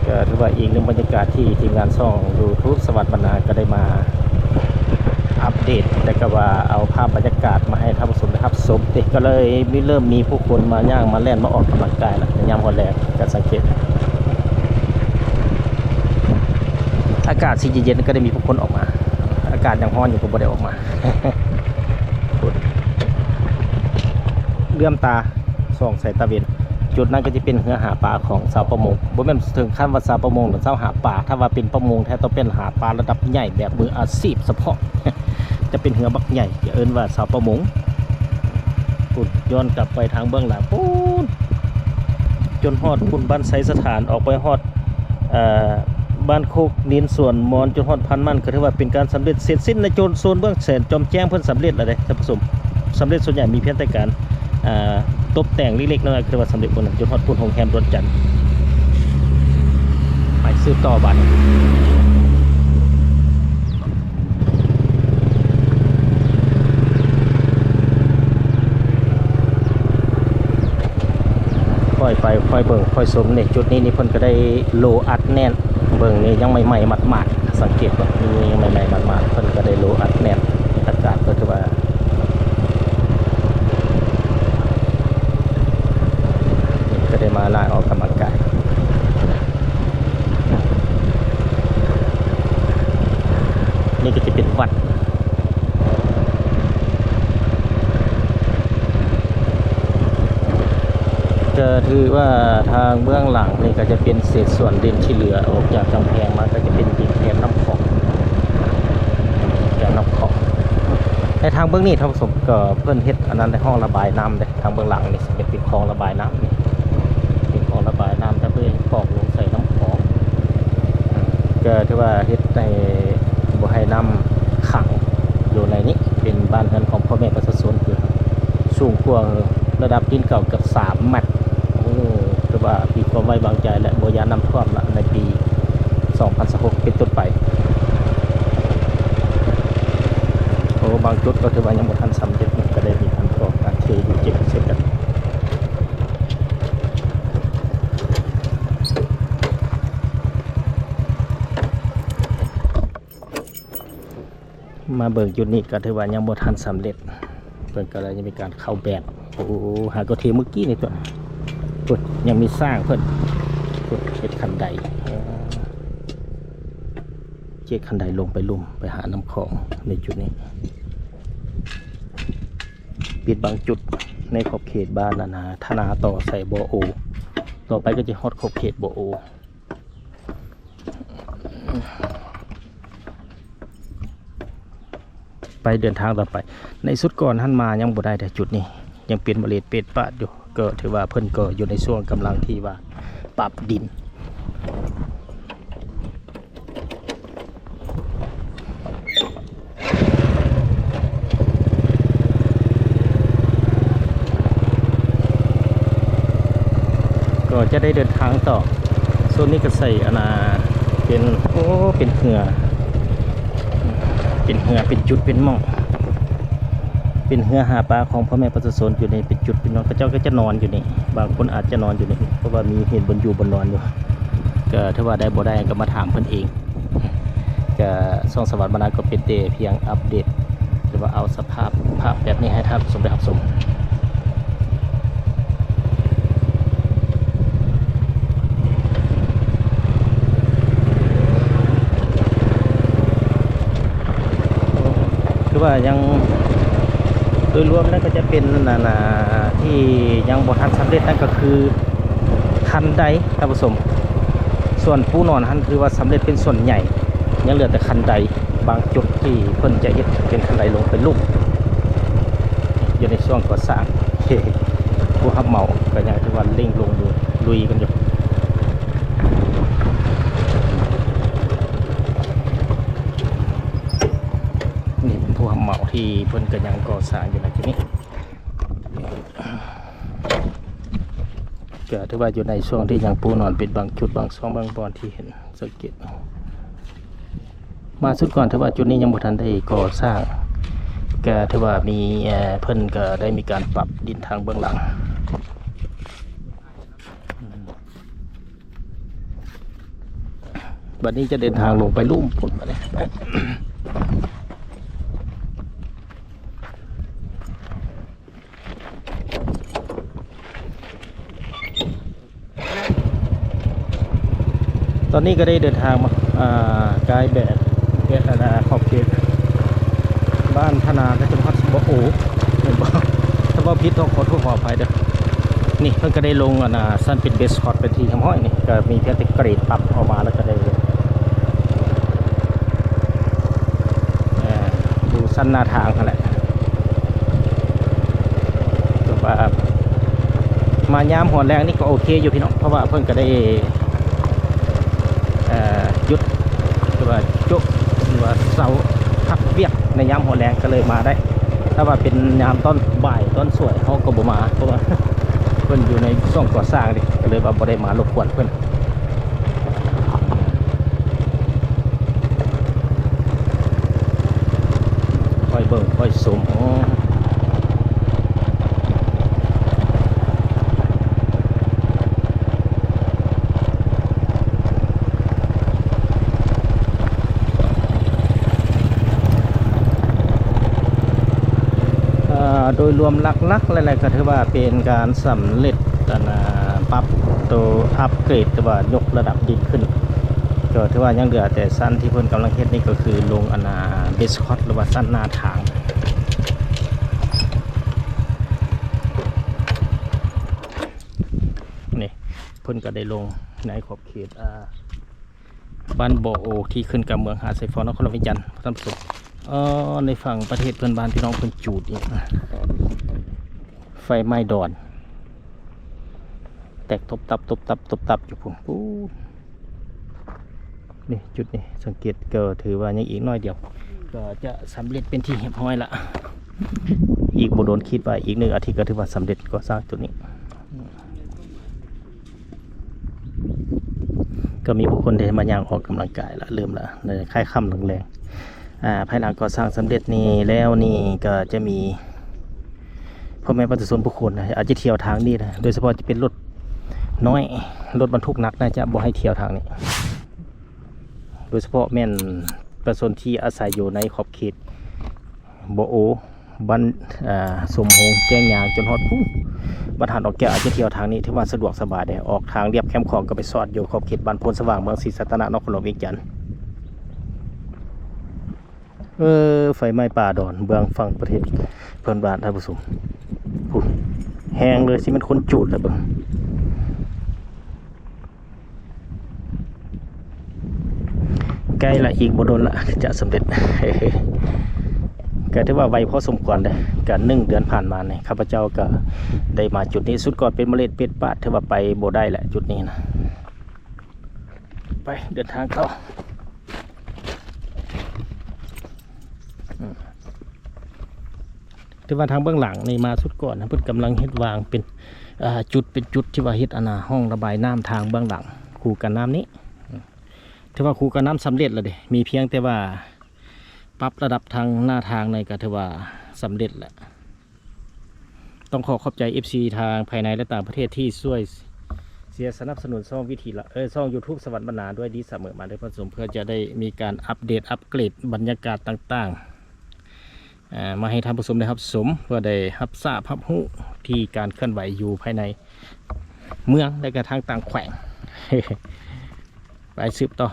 ກໍຖືວ່າອີກໜຶ່ງບັນຍາກາດທີ່ທີມງານຊ່ອງ YouTube ສະຫວັດບັນນາ ກໍໄດ້ມາອັບເດດ ແລະກໍວ່າເອົາພາບບັນຍາກາດມາໃຫ້ທ່ານຜູ້ຊົມໄດ້ຮັບຊົມເດ ກໍເລີຍມີ ເລີ່ມມີຜູ້ຄົນມາຍ່າງມາແລ່ນມາອອກກຳລັງກາຍລະ ໃນຍາມຮອດແລ້ງ ກໍສັງເກດ ອາກາດຊິເຢັນໆ ກໍໄດ້ມີຜູ້ຄົນອອກມາ ອາກາດຍັງຮ້ອນຢູ່ກໍບໍ່ໄດ້ອອກມາ ເຫຼື້ອມຕາສ່ອງໃສ່ຕາເວັນ. ຈຸດນັ້ນກໍຈະເປັນເຮືອຫາປາຂອງຊາວປະມົງ ບໍ່ແມ່ນເຖິງຂັ້ນວ່າຊາວປະມົງ ຫຼືຊາວຫາປາ ຖ້າວ່າເປັນປະມົງແທ້ ຕ້ອງເປັນຫາປາລະດັບໃຫຍ່ແບບມືອາຊີບສະເພາະ ຈະເປັນເຮືອບັກໃຫຍ່ ຈະເອີ້ນວ່າຊາວປະມົງ. ພຸ້ນ ຍ້ອນກັບໄປທາງເບື້ອງຫຼັງພຸ້ນ ຈົນຮອດພຸ້ນ ບ້ານໄຊສະຖານ ອອກໄປຮອດ ເອີ ບ້ານໂຄກນິນ ສວນມອນ ຈົນຮອດພັນມັນ ກໍຖືວ່າເປັນການສຳເລັດເສັດສິ້ນໃນໂຊນ ໂຊນເບື້ອງແສນຈອມແຈ້ງ ເພິ່ນສຳເລັດແລ້ວເດ້ທ່ານຜູ້ຊົມ. ສຳເລັດ ສ່ວນໃຫຍ່ມີພຽງແຕ່ການ ອ່າ ຕົບແຕ່ງເລັກໆນ້ອຍໆ ຄືວ່າສຳເລັດພວກນັ້ນ ຈົນຮອດພຸ້ນໂຮງແຮມດວນຈັນ. ໄປສືບຕໍ່ບາດນີ້ ຄ່ອຍໄປຄ່ອຍເບິ່ງຄ່ອຍຊົມນີ້ ຈຸດນີ້ນີ້ເພິ່ນກໍໄດ້ໂລອັດແໜ້ນ ເບິ່ງນີ້ຍັງໃໝ່ໆໝາດໆ ສັງເກດເບິ່ງນີ້ຍັງໃໝ່ໆໝາດໆ ເພິ່ນກໍໄດ້ໂລອັດແໜ້ນ ອາກາດກໍຖືວ່າ ກໍໄດ້ມາລາອອກກຳລັງກາຍ. ນີ້ກໍຈະເປັນວັດ ກໍຖືວ່າທາງເບື້ອງຫຼັງນີ້ກໍຈະເປັນເສດສ່ວນດິນທີ່ເຫຼືອອອກຈາກກຳແພງມາ ກໍຈະເປັນດິນແຄມນ້ຳຂອງ ແຄມນ້ຳຂອງ. ແລະທາງເບື້ອງນີ້ທ່ານຜູ້ຊົມ ກໍເພິ່ນເຮັດອັນນັ້ນໄດ້ ຮ່ອງລະບາຍນ້ຳເດ້ ທາງເບື້ອງຫຼັງນີ້ ເປັນ ເປັນຄອງລະບາຍນ້ຳນີ້ ເປັນຄອງລະບາຍນ້ຳ ແຕ່ເພິ່ນປອກລົງໃສ່ນ້ຳຂອງ ກໍຖືວ່າເຮັດໃຫ້ບໍ່ໃຫ້ນ້ຳຂັງຢູ່ໃນນີ້ ເປັນບ້ານເຮືອນຂອງພໍ່ແມ່ປະຊາຊົນ ຄືສູງກວ່າລະດັບຕີນເກົ່າເກືອບສາມແມັດ. ໂອ້ ຖືວ່າມີຄວາມໄວ້ວາງໃຈ ແລະ ບໍ່ຢ້ານນ້ຳຖ້ວມລະ ໃນປີສອງພັນຊາວຫົກເປັນຕົ້ນໄປ. ໂອ້ ບາງຈຸດກໍຖືວ່າຍັງບໍ່ທັນສຳເລັດ ກໍໄດ້ມີການກໍ່ການເທຢູ່ເຈັບໃສ່ກັນ. ມາເບິ່ງຈຸດນີ້ກໍຖືວ່າຍັງບໍ່ທັນສຳເລັດ ເພິ່ນກໍເລີຍຍັງມີການເຂົ້າແບບ. ໂອ້ ຫາກໍເທມື້ກີ້ນີ້ຕົວະ ພຸ້ນ ຍັງມີສ້າງເພິ່ນ ພຸ້ນ ເຮັດຄັນໄດ ເຮັດຄັນໄດລົງໄປລຸ່ມ ໄປຫານ້ຳຂອງໃນຈຸດນີ້. ປິດບາງຈຸດໃນຂອບເຂດບ້ານອັນນາ ທະນາຕໍ່ໃສ່ບໍ່ໂອ ຕໍ່ໄປກໍຈະຮອດຂອບເຂດບໍ່ໂອ ໄປເດີນທາງຕໍ່ໄປ. ໃນຊຸດກ່ອນຫັ້ນມາຍັງບໍ່ໄດ້ ແຕ່ຈຸດນີ້ຍັງເປັນບາເລດເປດປາດຢູ່ ກໍຖືວ່າເພິ່ນກໍຢູ່ໃນຊ່ວງກຳລັງທີ່ວ່າປັບດິນ. ກໍຈະໄດ້ເດີນທາງຕໍ່. ໂຊນນີ້ກໍໃສ່ອັນນາ ເປັນ ໂອ້ ເປັນເຮືອ ເປັນເຮືອ ເປັນຈຸດ ເປັນໝ່ອງ ເປັນເຮືອຫາປາຂອງພໍ່ແມ່ປະຊາຊົນຢູ່ນີ້ ເປັນຈຸດ ເປັນໝ່ອງ. ເຂົາເຈົ້າກໍຈະນອນຢູ່ນີ້ ບາງຄົນອາດຈະນອນຢູ່ນີ້ ເພາະວ່າມີເຮັດບ່ອນຢູ່ບ່ອນນອນຢູ່. ກໍຖືວ່າໄດ້ບໍ່ໄດ້ກໍມາຖາມເພິ່ນເອງ. ກະຊ່ອງສະຫວັດບັນນາກໍເປັນແຕ່ພຽງອັບເດດ ຫຼືວ່າເອົາສະພາບພາບແບບນີ້ໃຫ້ທ່ານຜູ້ຊົມໄດ້ຮັບຊົມ. ຄືວ່າຍັງ ໂດຍລວມແລ້ວກໍຈະເປັນອັນນາ ທີ່ຍັງບໍ່ທັນສຳເລັດ ນັ້ນກໍຄືຄັນໄດ ທ່ານຜູ້ຊົມ. ສ່ວນປູນອນຫັ້ນ ຄືວ່າສຳເລັດເປັນສ່ວນໃຫຍ່ ຍັງເຫຼືອແຕ່ຄັນໄດ ບາງຈຸດທີ່ເພິ່ນຈະເຮັດເປັນຄັນໄດລົງໄປລຸ່ມ ຢູ່ໃນຊ່ວງກໍ່ສ້າງ. ຜູ້ຮັບເໝົາກໍຍັງຖືວ່າເລັ່ງລົງຢູ່ ລຸຍກັນຢູ່. ນີ້ເປັນຜູ້ຮັບເໝົາທີ່ເພິ່ນກໍຍັງກໍ່ສ້າງຢູ່ໃນຈຸດນີ້ ກໍຖືວ່າຢູ່ໃນຊ່ວງທີ່ຍັງປູນອນ ເປັນບາງຈຸດບາງຊ່ອງບາງບ່ອນທີ່ເຫັນ ສັງເກດ. ມາສຸດກ່ອນ ຖືວ່າຈຸດນີ້ຍັງບໍ່ທັນໄດ້ກໍ່ສ້າງ ກະຖືວ່າມີ ເອີ່ ເພິ່ນກະໄດ້ມີການປັບດິນທາງເບື້ອງຫຼັງ. ບັດນີ້ຈະເດີນທາງລົງໄປລຸ່ມພຸ້ນບັດນີ້. ຕອນນີ້ກໍໄດ້ເດີນທາງມາ ອ່າ ກາຍແບບ ເຮັດ ອັນນ່າ ຂອບເຂດບ້ານທະນາ ແລະ ຈັງຫວັດບໍ່ໂອ ແມ່ນບໍ່? ຖ້າເວົ້າຜິດຕ້ອງຂໍໂທດຂໍອະໄພເດີ້. ນີ້ເພິ່ນກໍໄດ້ລົງ ອັນນ່າ ຊັ້ນເປັນເບສຄອດເປັນທີ່ຮຽບຮ້ອຍ. ນີ້ກໍມີພຽງແຕ່ເກຣດປັບອອກມາ ແລ້ວກໍໄດ້ ເອີ່ ຢູ່ຊັ້ນໜ້າທາງຫັ້ນແຫຼະ. ຖືວ່າມາຍາມຫົວແລງນີ້ກໍໂອເຄຢູ່ພີ່ນ້ອງ ເພາະວ່າເພິ່ນກໍໄດ້ ເອີ່ ຢຸດ ຫຼືວ່າໂຈະ ຫຼືວ່າເຊົາພັກວຽກໃນຍາມຫົວແລງ ກໍເລີຍມາໄດ້. ຖ້າວ່າເປັນຍາມຕອນບ່າຍຕອນສວຍ ເຮົາກໍບໍ່ມາ ເພາະວ່າເພິ່ນຢູ່ໃນຊ່ວງກໍ່ສ້າງເດ້ ກໍເລີຍວ່າບໍ່ໄດ້ມາລົບກວນເພິ່ນ. ຄ່ອຍເບິ່ງຄ່ອຍຊົມ. ໂອ້ ໂດຍລວມຫຼັກໆ ແລ້ວກໍຖືວ່າເປັນການສຳເລັດ ອັນນ່າ ປັບໂຕອັບເກຣດ ຫຼືວ່າຍົກລະດັບດິນຂຶ້ນ ກໍຖືວ່າຍັງເຫຼືອແຕ່ຊັ້ນທີ່ເພິ່ນກຳລັງເຮັດນີ້ ກໍຄືລົງ ອັນນ່າ ເບສຄອດ ຫຼືວ່າຊັ້ນໜ້າທາງ. ນີ້ເພິ່ນກໍໄດ້ລົງໃນຂອບເຂດ ອ່າ ບ້ານບໍ່ໂອ ທີ່ຂຶ້ນກັບເມືອງຫາດຊາຍຟອງ ນະຄອນຫຼວງວຽງຈັນ ທ່ານຜູ້ຊົມ. ເອີ ໃນຝັ່ງປະເທດເພື່ອນບ້ານ ພີ່ນ້ອງເພິ່ນຈູດອີກ ໄຟໄໝ້ດອນ ແຕກຕົບຕັບ ຕົບຕັບ ຕົບຕັບຢູ່ພຸ້ນ ປູ້ນ. ນີ້ຈຸດນີ້ສັງເກດ ກໍຖືວ່າຍັງອີກໜ້ອຍດຽວ ກໍຈະສຳເລັດເປັນທີ່ຮຽບຮ້ອຍລະ. ອີກບໍ່ດົນ ຄິດວ່າອີກໜຶ່ງອາທິດ ກໍຖືວ່າສຳເລັດກໍ່ສ້າງຈຸດນີ້. ກໍມີຜູ້ຄົນໄດ້ມາຍ່າງອອກກຳລັງກາຍລະ ເລີ່ມລະ ໃນຄ້າຍຄ່ຳແລງໆ. ອ່າ ພາຍຫຼັງກໍ່ສ້າງສຳເລັດນີ້ແລ້ວນີ້ ກໍຈະມີພໍ່ແມ່ປະຊາຊົນຜູ້ຄົນອາດຈະທ່ຽວທາງນີ້ນະ ໂດຍສະເພາະຈະເປັນລົດນ້ອຍ ລົດບັນທຸກໜັກ ໜ້າຈະບໍ່ໃຫ້ທ່ຽວທາງນີ້ ໂດຍສະເພາະແມ່ນປະຊາຊົນທີ່ອາໄສຢູ່ໃນຂອບເຂດບໍ່ໂອ ບ້ານ ອ່າ ສົມໂຮງ ແກ້ງຍາງ ຈົນຮອດພຸ້ນ ບ້ານຫາດອກແກ້ວ ອາດຈະທ່ຽວທາງນີ້ ຖືວ່າສະດວກສະບາຍເດ້ ອອກທາງລຽບແຄມຂອງກໍໄປຊອດຢູ່ຂອບເຂດບ້ານໂພນສະຫວ່າງ ເມືອງສີສັດຕະນະ ນະຄອນຫຼວງວຽງຈັນ. ເອີ ໄຟໄໝ້ປ່າດອນເບື້ອງຝັ່ງປະເທດເພື່ອນບ້ານ ທ່ານຜູ້ຊົມ ພຸ້ນ ແຮງເລີຍ ຊິແມ່ນຄົນຈູດລະເບິ່ງ. ໃກ້ລະ ອີກບໍ່ດົນລະຈະສຳເລັດ ກະຖືວ່າໄວພໍສົມຄວນເດ້. ກະໜຶ່ງເດືອນຜ່ານມານີ້ ຂ້າພະເຈົ້າກະໄດ້ມາຈຸດນີ້ ສຸດກ່ອນເປັນມະເລັດເປັດປາດ ຖືວ່າໄປບໍ່ໄດ້ລະຈຸດນີ້ນະ. ໄປເດີນທາງຕໍ່. ອືມ ແຕ່ວ່າທາງເບື້ອງຫຼັງນີ້ມາສຸດກ່ອນນະ ເພິ່ນກຳລັງເຮັດວາງເປັນ ອ່າ ຈຸດເປັນຈຸດທີ່ວ່າເຮັດ ອັນນ່າ ຮ່ອງລະບາຍນ້ຳທາງເບື້ອງຫຼັງ ຄູກັນນ້ຳນີ້. ອືມ ຖືວ່າຄູກັນນ້ຳສຳເລັດແລ້ວເດ້ ມີພຽງແຕ່ວ່າປັບລະດັບທາງໜ້າທາງນີ້ກໍຖືວ່າສຳເລັດແລ້ວ. ຕ້ອງຂໍຂອບໃຈເອັຟຊີທາງພາຍໃນ ແລະ ຕ່າງປະເທດທີ່ຊ່ວຍເຊຍສະໜັບສະໜູນຊ່ອງວິຖີລາວ ເອີ ຊ່ອງຢູທູບສະຫວັນບັນນາດ້ວຍດີສະເໝີມາເດີທ່ານຜູ້ຊົມ ເພື່ອຈະໄດ້ມີການອັບເດດອັບເກຣດບັນຍາກາດຕ່າງໆ ອ່າ ມາໃຫ້ທ່ານຜູ້ຊົມໄດ້ຮັບຊົມ ເພື່ອໄດ້ຮັບຊາບຮັບຮູ້ທີ່ການເຄື່ອນໄຫວຢູ່ພາຍໃນເມືອງ ແລະ ກະທາງຕ່າງແຂວງ. ໄປສືບຕໍ່.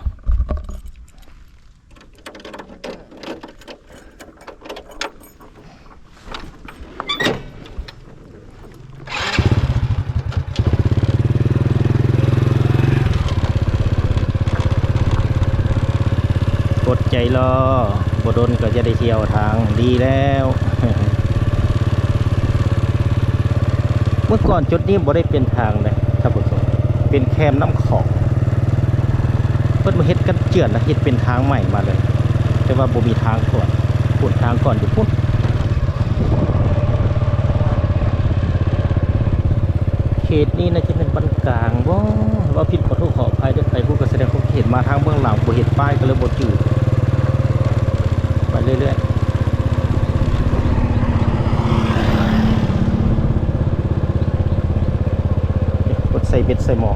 ອົດໃຈລໍ ບໍ່ດົນກໍຈະໄດ້ທ່ຽວທາງ ດີແລ້ວ. ເມື່ອກ່ອນຈຸດນີ້ບໍ່ໄດ້ເປັນທາງເດ້ທ່ານຜູ້ຊົມ ເປັນແຄມນ້ຳຂອງ ເພິ່ນມາເຮັດກັນເຈື່ອນ ແລ້ວເຮັດເປັນທາງໃໝ່ມາເລີຍ ແຕ່ວ່າບໍ່ມີທາງກ່ອນ ພຸ້ນທາງກ່ອນຢູ່ພຸ້ນ. ເຂດນີ້ໜ້າຈະແມ່ນບ້ານກາງບໍ? ເວົ້າຜິດຂໍໂທດຂໍອະໄພເດີ້ ໃຜຮູ້ກໍສະແດງຄວາມຄິດເຫັນ. ມາທາງເບື້ອງຫຼັງບໍ່ເຫັນປ້າຍກໍເລີຍບໍ່ຈື່. ໄປເລື້ອຍໆ ກົດໃສ່ເບັດໃສ່ໝໍ່.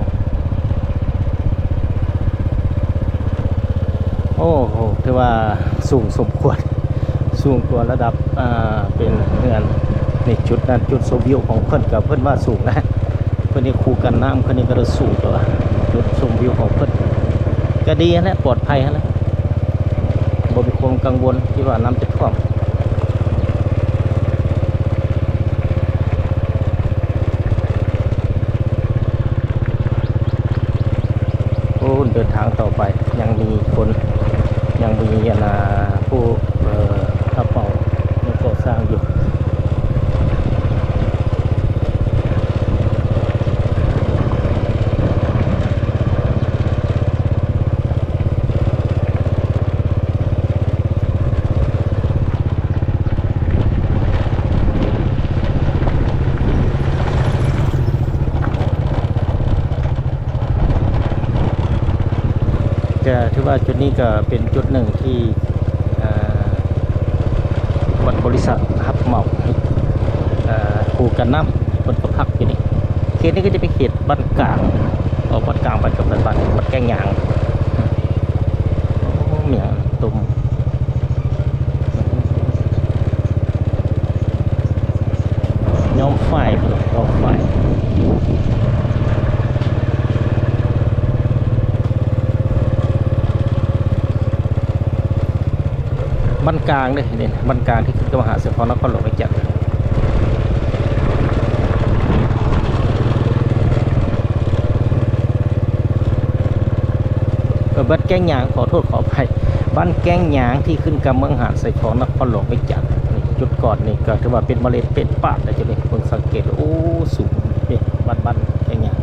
ໂອ້ໂຫ ຖືວ່າສູງສົມຄວນ ສູງກວ່າລະດັບ ອ່າ ເປັນເຮືອນໃນຈຸດນັ້ນ ຈຸດຊົມວິວຂອງເພິ່ນ ກໍເພິ່ນວ່າສູງນະ ເພິ່ນເຮັດຄູກັນນ້ຳ ເພິ່ນນີ້ກໍໄດ້ສູງກວ່າຈຸດຊົມວິວຂອງເພິ່ນ ກໍດີຫັ້ນແຫຼະ ປອດໄພຫັ້ນແຫຼະ ບໍ່ມີຄວາມກັງວົນທີ່ວ່ານ້ຳຈະຖ້ວມ. ໂອ້ ເດີນທາງຕໍ່ໄປ ຍັງມີຄົນ ຍັງມີອັນນ່າ ຜູ້ ເອີ ຮັບເໝົາຍັງກໍ່ສ້າງຢູ່. ກະຖືວ່າຈຸດນີ້ກະເປັນຈຸດໜຶ່ງທີ່ ເອີ ບັນ ບໍລິສັດຮັບເໝົາ ເອີ ຄູກັນນ້ຳ ເພິ່ນກໍພັກຢູ່ນີ້. ເຂດນີ້ກໍຈະເປັນເຂດບ້ານກາງ ອອກບ້ານກາງໄປກັບບ້ານ ບ້ານແກ້ງຍາງ. ໂອ້ ມີຫຍັງ ຕົມ ຍ້ອມຝ້າຍ ຍ້ອມຝ້າຍ ບ້ານກາງເດ້ ນີ້ບ້ານກາງທີ່ຂຶ້ນກັບມະຫາໄຊຟອນນະຄອນຫຼວງວຽງຈັນ. ເອີ ບ້ານແກ້ງຍາງ ຂໍໂທດຂໍອະໄພ ບ້ານແກ້ງຍາງທີ່ຂຶ້ນກັບເມືອງຫາດຊາຍຟອງ ນະຄອນຫຼວງວຽງຈັນ. ນີ້ຈຸດກ່ອນນີ້ກໍຖືວ່າເປັນມະເລັດເປັນປາດແລ້ວ ຈຸດນີ້ເບິ່ງສັງເກດ ໂອ້ ສູງເດ້ ບ້ານ ບ້ານແກ້ງຍາງ.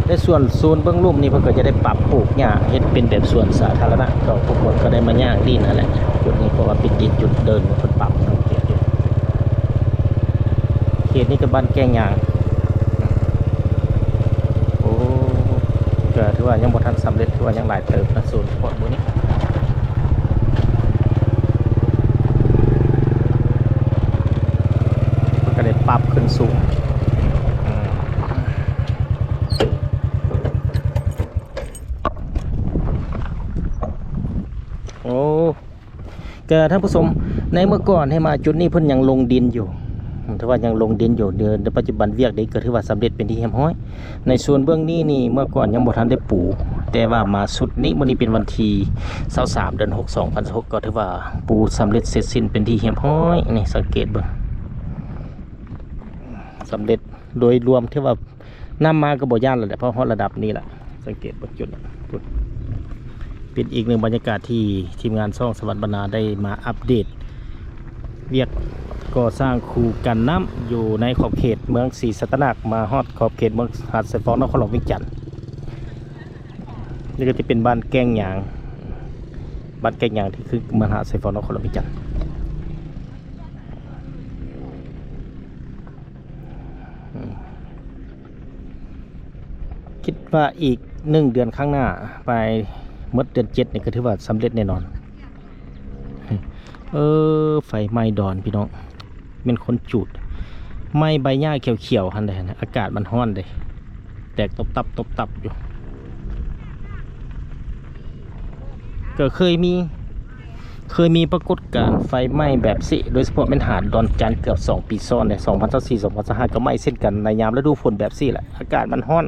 ແລະ ສ່ວນໂຊນເບື້ອງລຸ່ມນີ້ ເພິ່ນກໍຈະໄດ້ປັບປູກຫຍ້າ ເຮັດເປັນແບບສວນສາທາລະນະ ກໍຜູ້ຄົນກໍໄດ້ມາຍ່າງຫຼິ້ນຫັ້ນແຫຼະ ຈຸດນີ້ ເພາະວ່າເປັນດິນຈຸດເດີ່ນ ເພິ່ນປັບສັງເກດຢູ່. ເຂດນີ້ກໍບ້ານແກ້ງຍາງ ໂອ້ ກໍຖືວ່າຍັງບໍ່ທັນສຳເລັດ ຖືວ່າຍັງຫຼາຍເຕີບນະ ໂຊນພວກໝູ່ນີ້. ເພິ່ນກໍໄດ້ປັບຂຶ້ນສູງ ອືມ ໂອ້ ກໍທ່ານຜູ້ຊົມ ໃນເມື່ອກ່ອນໃຫ້ມາຈຸດນີ້ເພິ່ນຍັງລົງດິນຢູ່ ຖືວ່າຍັງລົງດິນຢູ່ ດຽວ ດຽວປັດຈຸບັນວຽກນີ້ກໍຖືວ່າສຳເລັດເປັນທີ່ຮຽບຮ້ອຍ. ໃນສ່ວນເບື້ອງນີ້ນີ້ ເມື່ອກ່ອນຍັງບໍ່ທັນໄດ້ປູ ແຕ່ວ່າມາຊຸດນີ້ ມື້ນີ້ເປັນວັນທີຊາວສາມ ເດືອນຫົກ ສອງພັນຊາວຫົກ ກໍຖືວ່າປູສຳເລັດເສັດສິ້ນເປັນທີ່ຮຽບຮ້ອຍ. ນີ້ສັງເກດເບິ່ງ ສຳເລັດໂດຍລວມ ຖືວ່ານ້ຳມາກໍບໍ່ຢ້ານແລ້ວແຫຼະ ເພາະຮອດລະດັບນີ້ລະ. ສັງເກດເບິ່ງຈຸດນີ້ພຸ້ນ ເປັນອີກໜຶ່ງບັນຍາກາດທີ່ທີມງານຊ່ອງສະຫວັນບັນນາໄດ້ມາອັບເດດ ວຽກກໍ່ສ້າງຄູກັນນ້ຳຢູ່ໃນຂອບເຂດເມືອງສີສັດຕະນາກ ມາຮອດຂອບເຂດເມືອງຫາດຊາຍຟອງ ນະຄອນຫຼວງວຽງຈັນ. ນີ້ກໍຈະເປັນບ້ານແກ້ງຍາງ ບ້ານແກ້ງຍາງທີ່ຄືເມືອງຫາດຊາຍຟອງ ນະຄອນຫຼວງວຽງຈັນ. ອືມ ຄິດວ່າອີກໜຶ່ງເດືອນຂ້າງໜ້າ ປາຍໝົດເດືອນເຈັດນີ້ ກໍຖືວ່າສຳເລັດແນ່ນອນ. ເອີ ໄຟໄໝ້ດອນພີ່ນ້ອງ ແມ່ນຄົນຈູດ ໄໝ້ໃບຫຍ້າຂຽວໆຫັ້ນເດ້ ອາກາດມັນຮ້ອນເດ້ ແຕກຕົບຕັບຕົບຕັບຢູ່. ກໍເຄີຍມີ ເຄີຍມີປາກົດການໄຟໄໝ້ແບບນີ້ ໂດຍສະເພາະແມ່ນຫາດດອນຈັນ ເກືອບສອງປີຊ້ອນເດ້ ສອງພັນຊາວສີ່ ສອງພັນຊາວຫ້າ ກໍໄໝ້ເຊັ່ນກັນ ໃນຍາມລະດູຝົນແບບນີ້ແຫຼະ ອາກາດມັນຮ້ອນ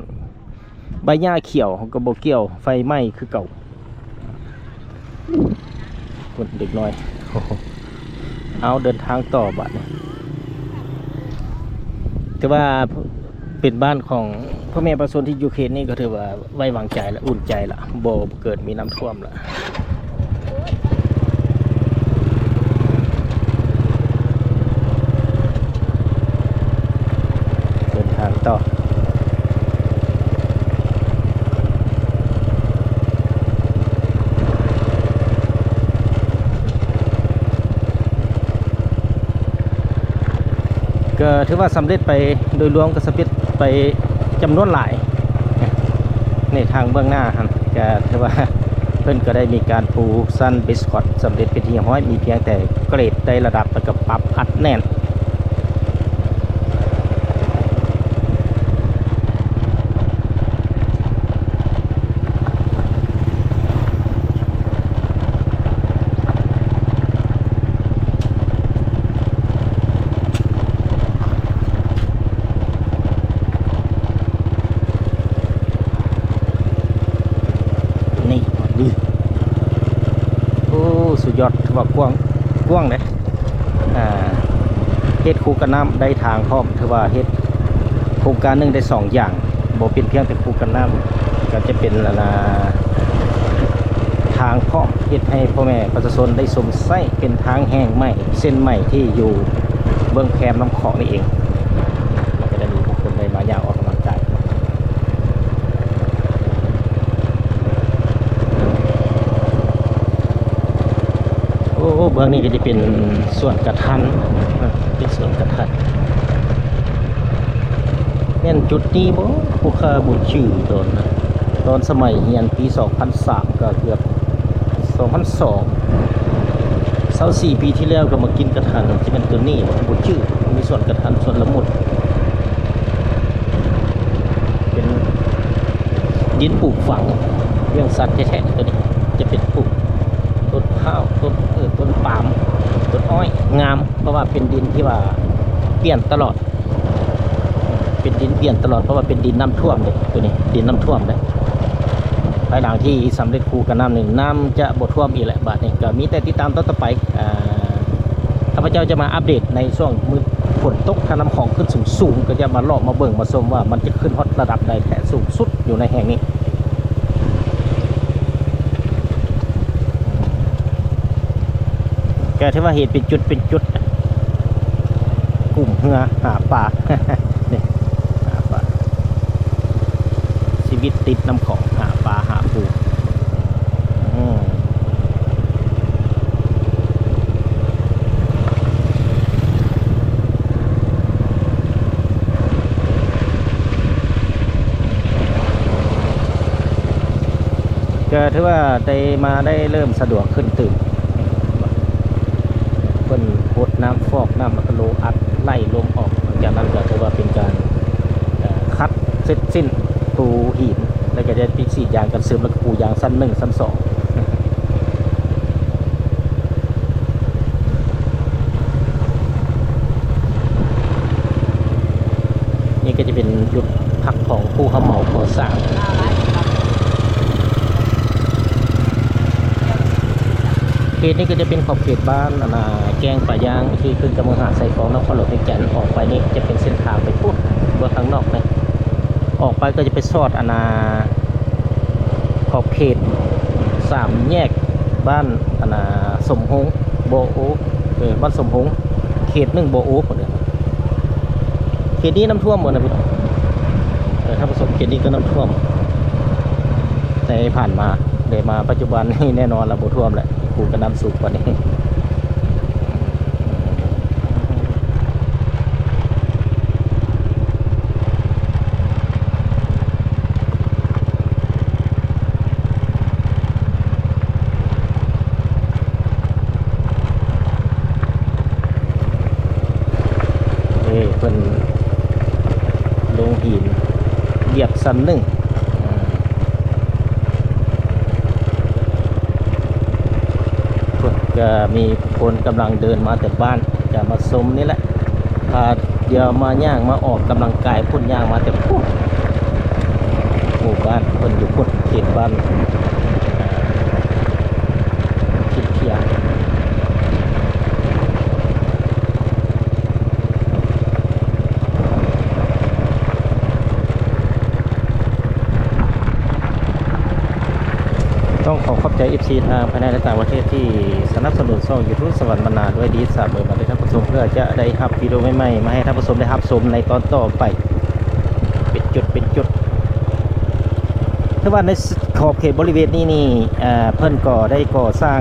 ໃບຫຍ້າຂຽວກໍບໍ່ກ່ຽວ ໄຟໄໝ້ຄືເກົ່າ. ຄົນເດັກນ້ອຍ ເອົາ ເດີນທາງຕໍ່ບາດນີ້ ຖືວ່າເປັນບ້ານຂອງພໍ່ແມ່ປະຊາຊົນທີ່ຢູ່ເຂດນີ້ ກໍຖືວ່າໄວ້ວາງໃຈລະ ອຸ່ນໃຈລະ ບໍ່ເກີດມີນ້ຳຖ້ວມລະ. ເດີນທາງຕໍ່ ກໍຖືວ່າສຳເລັດໄປ ໂດຍລວມກໍສຳເລັດໄປ ຈຳນວນຫຼາຍ. ໃນທາງເບື້ອງໜ້າຫັ້ນ ກະຖືວ່າເພິ່ນກໍໄດ້ມີການປູຊັ້ນເບສຄອດສຳເລັດເປັນທີ່ຮຽບຮ້ອຍ, ມີພຽງແຕ່ເກຣດໄດ້ລະດັບ ແລ້ວກໍປັບອັດແໜ້ນ. ນີ້ ໂອ້ ສຸດຍອດ ຖືວ່າກວ້າງ ກວ້າງເດ້. ອ່າ ເຮັດຄູກັນນ້ຳໄດ້ທາງພ້ອມ, ຖືວ່າເຮັດໂຄງການໜຶ່ງໄດ້ສອງຢ່າງ, ບໍ່ເປັນພຽງແຕ່ຄູກັນນ້ຳ, ກໍຈະເປັນ ອັນນ່າ ທາງພ້ອມ, ເຮັດໃຫ້ພໍ່ແມ່ປະຊາຊົນໄດ້ຊົມໃຊ້ເປັນທາງແຫ່ງໃໝ່, ເສັ້ນໃໝ່ທີ່ຢູ່ເບື້ອງແຄມນ້ຳຂອງນີ້ເອງ. ແລ້ວກໍໄດ້ມີຜູ້ຄົນໄດ້ມາຍ່າງອອກກຳລັງກາຍ. ໂອ້ ເບື້ອງນີ້ກໍຈະເປັນສວນກະທັນ, ເປັນສວນກະທັນ. ແມ່ນຈຸດນີ້ບໍ່? ຜູ້ຂ້າບໍ່ຈື່ຕອນນັ້ນ, ຕອນສະໄໝຮຽນປີສອງພັນສາມ ກໍເກືອບສອງພັນສອງ ຊາວສີ່ປີທີ່ແລ້ວກໍມາກິນກະທັນ. ຊິແມ່ນຕົວນີ້ບໍ່? ບໍ່ຈື່. ມີສວນກະທັນ, ສວນລະມຸດ. ເປັນດິນປູກຝັງລ້ຽງສັດແທ້ໆ ຕົວນີ້ຈະເປັນປູກຕົ້ນພ້າວ ຕົ້ນ ເອີ ຕົ້ນປາມ ຕົ້ນອ້ອຍ ງາມ ເພາະວ່າເປັນດິນທີ່ວ່າປ່ຽນຕະຫຼອດ ເປັນດິນປ່ຽນຕະຫຼອດ ເພາະວ່າເປັນດິນນ້ຳຖ້ວມເດ້ ຕົວນີ້ດິນນ້ຳຖ້ວມເດ້. ພາຍຫຼັງທີ່ສຳເລັດຄູກັນນ້ຳນີ້ ນ້ຳຈະບໍ່ຖ້ວມອີກແລ້ວ. ບາດນີ້ກໍມີແຕ່ຕິດຕາມຕອນຕໍ່ໄປ. ອ່າ ຂ້າພະເຈົ້າຈະມາອັບເດດໃນຊ່ວງມື້ຝົນຕົກ ຖ້ານ້ຳຂອງຂຶ້ນສູງໆ ກໍຈະມາເລາະມາເບິ່ງມາຊົມວ່າມັນຈະຂຶ້ນຮອດລະດັບໃດແທ້ສູງສຸດຢູ່ໃນແຫ່ງນີ້. ກໍຖືວ່າເຮັດເປັນຈຸດເປັນຈຸດ ກຸ້ມເຮືອຫາປາ ນີ້ ຫາປາ ຊີວິດຕິດນ້ຳຂອງ ຫາປາຫາປູ. ອືມ ກໍຖືວ່າໄດ້ມາໄດ້ເລີ່ມສະດວກຂຶ້ນຕື່ມ. ເພິ່ນຫົດນ້ຳ ຟອກນ້ຳ ແລ້ວກໍໂລອັດໄຫຼລົມອອກ. ຫຼັງຈາກນັ້ນກໍຖືວ່າເປັນການ ເອີ ຂັດເສັດສິ້ນ ປູຫີນ ແລ້ວກໍໄດ້ປິດສີດຢາງກັນຊຶມ ແລ້ວກໍປູຢາງຊັ້ນໜຶ່ງ ຊັ້ນສອງ. ນີ້ກໍຈະເປັນຈຸດພັກຂອງຜູ້ຮັບເໝົາກໍ່ສ້າງ. ເຂດນີ້ກໍຈະເປັນຂອບເຂດບ້ານ ອັນນ່າ ແກ້ງປາຍ່າງ ທີ່ຂຶ້ນກັບເມືອງຫາດຊາຍຟອງ ນະຄອນຫຼວງວຽງຈັນ. ອອກໄປນີ້ຈະເປັນເສັ້ນທາງໄປພຸ້ນ ເບື້ອງທາງນອກເລີຍ. ອອກໄປກໍຈະໄປຊອດ ອັນນ່າ ຂອບເຂດສາມແຍກບ້ານ ອັນນ່າ ສົມໂຮງ ບໍ່ໂອ ເອີ ບ້ານສົມໂຮງ ເຂດໜຶ່ງບໍ່ໂອພຸ້ນເດ້. ເຂດນີ້ນ້ຳຖ້ວມໝົດນະພີ່ນ້ອງ. ເອີ ທ່ານຜູ້ຊົມ ເຂດນີ້ກໍນ້ຳຖ້ວມໃນຜ່ານມາ ແຕ່ມາປັດຈຸບັນນີ້ແນ່ນອນລະ ບໍ່ຖ້ວມແລ້ວ ຄູກັນນ້ຳສູງປານນີ້. ເອີ ເພິ່ນລົງຫີນລຽບຊັ້ນໜຶ່ງ. ອ່າ ເພິ່ນກະມີຄົນກຳລັງເດີນມາແຕ່ບ້ານ ກະມາຊົມນີ້ແຫຼະ. ພາດຽວມາຍ່າງມາອອກກຳລັງກາຍພຸ້ນ ຍ່າງມາແຕ່ພຸ້ນ ໝູ່ບ້ານເພິ່ນຢູ່ພຸ້ນ ເຂດບ້ານ ອ່າ ທິດພຽງ. ຕ້ອງຂໍຂອບໃຈ ເອັຟຊີ ທັງພາຍໃນ ແລະ ຕ່າງປະເທດ ທີ່ສະໜັບສະໜູນຊ່ອງຢູທູບ ສະຫວັນບັນນາ ດ້ວຍດີສາມເອີ ມາເດີທ່ານຜູ້ຊົມ ເພື່ອຈະໄດ້ຮັບວິດີໂອໃໝ່ໆ ມາໃຫ້ທ່ານຜູ້ຊົມໄດ້ຮັບຊົມໃນຕອນຕໍ່ໄປ ເປັນຈຸດເປັນຈຸດ. ຖືວ່າໃນຂອບເຂດບໍລິເວນນີ້ນີ້ ເອີ ເພິ່ນກໍໄດ້ກໍ່ສ້າງ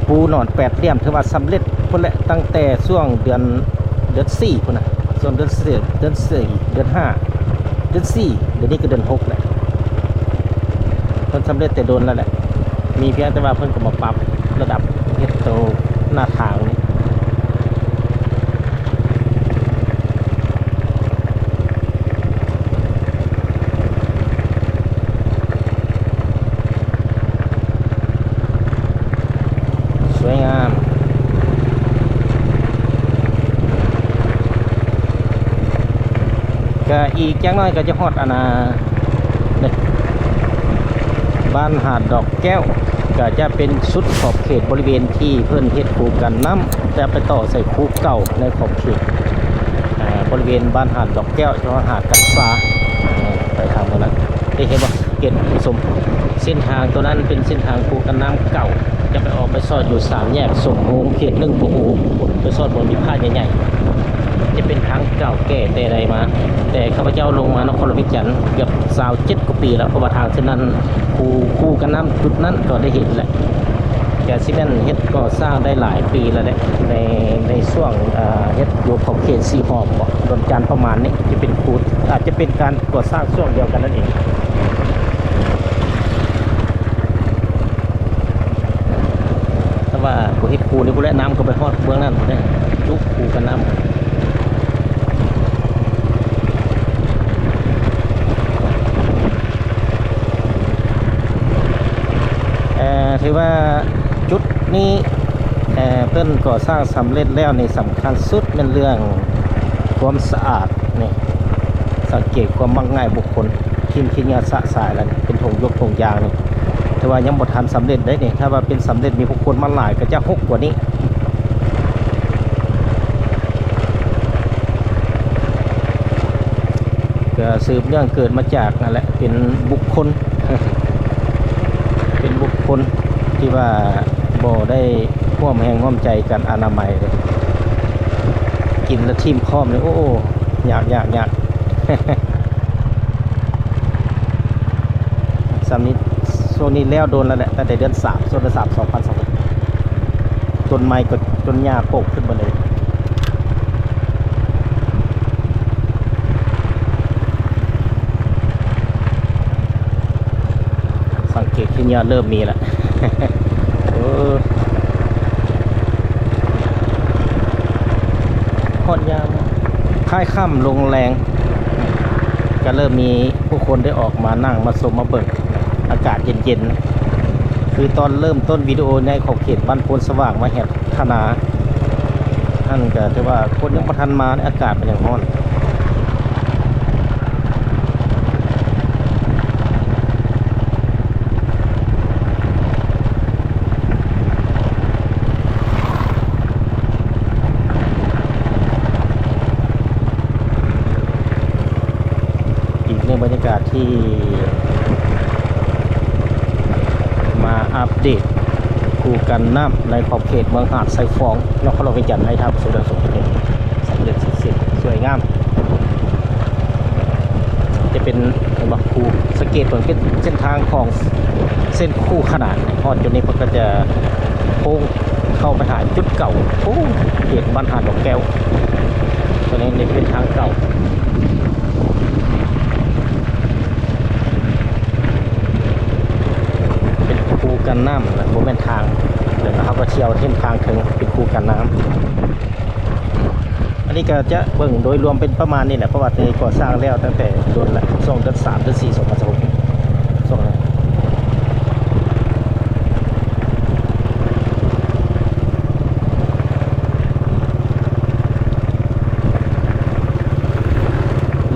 ປູໜອນແປດຫຼ່ຽມ ຖືວ່າສຳເລັດພຸ້ນແຫຼະ ຕັ້ງແຕ່ຊ່ວງເດືອນ ເດືອນສີ່ພຸ້ນນະ ຊ່ວງເດືອນສີ່ ເດືອນສີ່ ເດືອນຫ້າ ເດືອນສີ່ ດຽວນີ້ກໍເດືອນຫົກແລ້ວ. ເພິ່ນສຳເລັດແຕ່ດົນແລ້ວແຫຼະ ມີພຽງແຕ່ວ່າເພິ່ນກໍມາປັບລະດັບເຮັດໂຕໜ້າທາງນີ້. ສວຍງາມ. ກະອີກຈັກໜ້ອຍກໍຈະຮອດອັນນ່າ ບ້ານຫາດດອກແກ້ວ ກະຈະເປັນສຸດຂອບເຂດບໍລິເວນທີ່ເພິ່ນເຮັດຄູກັນນ້ຳ ຈະໄປຕໍ່ໃສ່ຄູເກົ່າໃນຂອບເຂດ ອາ ບໍລິເວນບ້ານຫາດດອກແກ້ວ ທີ່ວ່າຫາດກັນຊາ ໄປທາງນັ້ນ ໄດ້ເຫັນບໍ່ ເຫັນ ທ່ານຜູ້ຊົມ? ເສັ້ນທາງໂຕນັ້ນເປັນເສັ້ນທາງຄູກັນນ້ຳເກົ່າ ຈະໄປອອກໄປຊອດຢູ່ສາມແຍກສົມໂຮງ ເຂດໜຶ່ງປະໂອ ໄປຊອດບ່ອນພິພາດໃຫຍ່ໆ ຈະເປັນທາງເກົ່າແກ່ແຕ່ໃດມາ ແຕ່ຂ້າພະເຈົ້າລົງມານະຄອນຫຼວງວຽງຈັນເກືອບຊາວເຈັດກວ່າປີແລ້ວ ເພາະວ່າທາງເສັ້ນນັ້ນ ຄູ ຄູກັນນ້ຳຈຸດນັ້ນກໍໄດ້ເຫັນແຫຼະ ກະຊິແມ່ນເຮັດກໍ່ສ້າງໄດ້ຫຼາຍປີແລ້ວແຫຼະ ໃນ ໃນຊ່ວງ ອາ ເຮັດຢູ່ຂອບເຂດສີຫອມບໍ ດອນຈານປະມານນີ້ ຈະເປັນຄູ ອາດຈະເປັນການກໍ່ສ້າງຊ່ວງດຽວກັນນັ້ນເອງ. ຖ້າວ່າບໍ່ເຮັດຄູນີ້ພຸ້ນແຫຼະ ນ້ຳກໍໄປຮອດເບື້ອງນັ້ນພຸ້ນເດ້ ຈຸຄູກັນນ້ຳ. ເອີ ຖືວ່າຈຸດນີ້ ເອີ ເພິ່ນກໍ່ສ້າງສຳເລັດແລ້ວນີ້ ສຳຄັນສຸດແມ່ນເລື່ອງຄວາມສະອາດນີ້ ສັງເກດຄວາມມັກງ່າຍບຸກຄົນ ຖິ້ມຂີ້ເຫຍື້ອຊະຊາຍແລ້ວນີ້ ເປັນຖົງຢົກຖົງຢາງນີ້ ຖືວ່າຍັງບໍ່ທັນສຳເລັດເດ້ນີ້ ຖ້າວ່າເປັນສຳເລັດມີຜູ້ຄົນມາຫຼາຍກໍຈະຮົກກວ່ານີ້. ກໍສືບເນື່ອງເກີດມາຈາກນັ້ນແຫຼະ ເປັນບຸກຄົນ ເປັນບຸກຄົນທີ່ວ່າບໍ່ໄດ້ຮ່ວມແຮງຮ່ວມໃຈກັນອະນາໄມເດ້ ກິນແລ້ວຖິ້ມພ້ອມເລີຍ ໂອ້ ຍາກ ຍາກ ຍາກ. ຊ່ຳນີ້ ຊ່ວງນີ້ແລ້ວດົນແລ້ວແຫຼະ ຕັ້ງແຕ່ເດືອນສາມ ຊ່ວງເດືອນສາມ ສອງພັນຊາວຫົກ ຕົ້ນໄມ້ກໍ ຕົ້ນຫຍ້າປົກຂຶ້ນໝົດເລີຍ. ສັງເກດເຫັນຍອດເລີ່ມມີແລ້ວ ເອີ ຮອດຍາມຄ້າຍຄ່ຳລົງແລງ ກໍເລີ່ມມີຜູ້ຄົນໄດ້ອອກມານັ່ງມາຊົມມາເບິ່ງ ອາກາດເຢັນໆ ຄືຕອນເລີ່ມຕົ້ນວິດີໂອໃນຂອບເຂດບ້ານໂພນສະຫວ່າງມະເຫດ ທະນາ ຫັ້ນກະຖືວ່າຄົນຍັງບໍ່ທັນມາ ອາກາດມັນຍັງຮ້ອນ. ອີກໜຶ່ງບັນຍາກາດທີ່ມາອັບເດດຄູກັນນ້ຳໃນຂອບເຂດເມືອງຫາດຊາຍຟອງ ນະຄອນຫຼວງວຽງຈັນ ໃຫ້ທ່ານຜູ້ຊົມໄດ້ຊົມກັນ ສຳເລັດເສັດສິ້ນ ສວຍງາມ ຈະເປັນ ເຫັນບໍ່ ຄູ ສັງເກດເບິ່ງ ເປັນເສັ້ນທາງຂອງເສັ້ນຄູ່ຂນານ ຮອດຈຸດນີ້ເພິ່ນກໍຈະໂຄ້ງເຂົ້າໄປຫາຈຸດເກົ່າ ໂອ້ ເຂດບ້ານຫາດດອກແກ້ວ ຕົວນີ້ ນີ້ເປັນທາງເກົ່າ ເປັນຄູກັນນ້ຳນະ ບໍ່ແມ່ນທາງ ແລ້ວເຮົາກໍທ່ຽວເສັ້ນທາງເທິງ ເປັນຄູກັນນ້ຳ. ອັນນີ້ກໍຈະເບິ່ງໂດຍລວມເປັນປະມານນີ້ແຫຼະ ເພາະວ່າໄດ້ກໍ່ສ້າງແລ້ວຕັ້ງແຕ່ດົນລະ ຊ່ວງເດືອນສາມ ເດືອນສີ່ ສອງພັນຊາວຫົກ ຊ່ວງນັ້ນ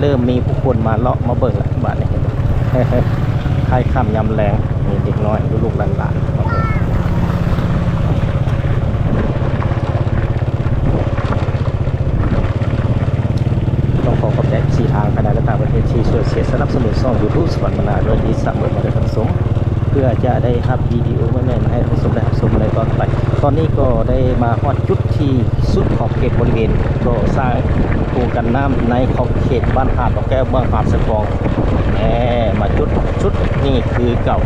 ເລີ່ມມີຜູ້ຄົນມາເລາະມາເບິ່ງລະບາດນີ້ ຄ້າຍຄ່ຳຍາມແລງ ມີເດັກນ້ອຍ ລູກໆຫຼານໆ ມາເບິ່ງ. ຕ້ອງຂໍຂອບໃຈເອັຟຊີທາງພາຍໃນ ແລະ ຕ່າງປະເທດທີ່ຊ່ວຍເຊຍສະໜັບສະໜູນຊ່ອງຢູທູບສະຫວັນມະນາດ້ວຍດີສະເໝີມາເດີທ່ານຜູ້ຊົມ ເພື່ອຈະໄດ້ຮັບວິດີໂອໃໝ່ໆມາໃຫ້ທ່ານຜູ້ຊົມໄດ້ຮັບຊົມໃນຕອນໄປ. ຕອນນີ້ກໍໄດ້ມາຮອດຈຸດທີ່ສຸດຂອບເຂດບໍລິເວນກໍ່ສ້າງຄູກັນນ້ຳໃນຂອບເຂດບ້ານຫາດດອກແກ້ວ ເມືອງຫາດຊາຍຟອງ ແນ່ ມາຈຸດສຸດນີ້ຄືເກົ່າ.